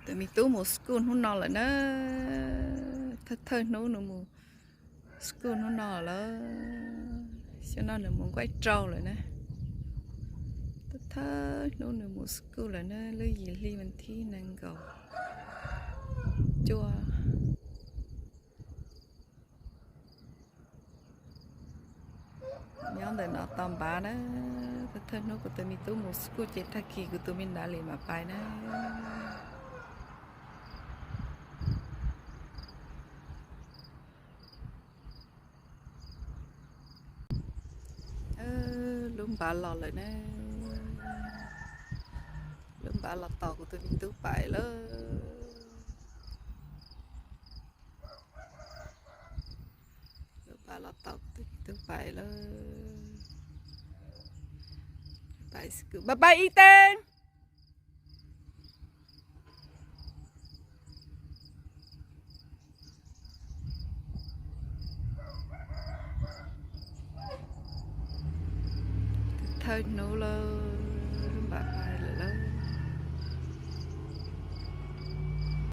Tus me tub mus school hnub no lawm na. Thawj thawj hnub nws mus school hnub no lawm. Xyoo no nws mus nqaij rau lawm na. Thawj thawj hnub nws mus school lawm na, lub yim hli vas thib nees nkaum cuaj. Nyob ntawm no tos npav na. Thawj thawj hnub kuv tus me tub mus school ces tag kis kuv tus me nav li mam pais na. Lub npav los lawm na. Lub npav los tos kuv tus me tub pais lawm. Lub npav los tos kuv tus me tub pais lawm. Pais, pais ib teeg. Thawj hnub lawm.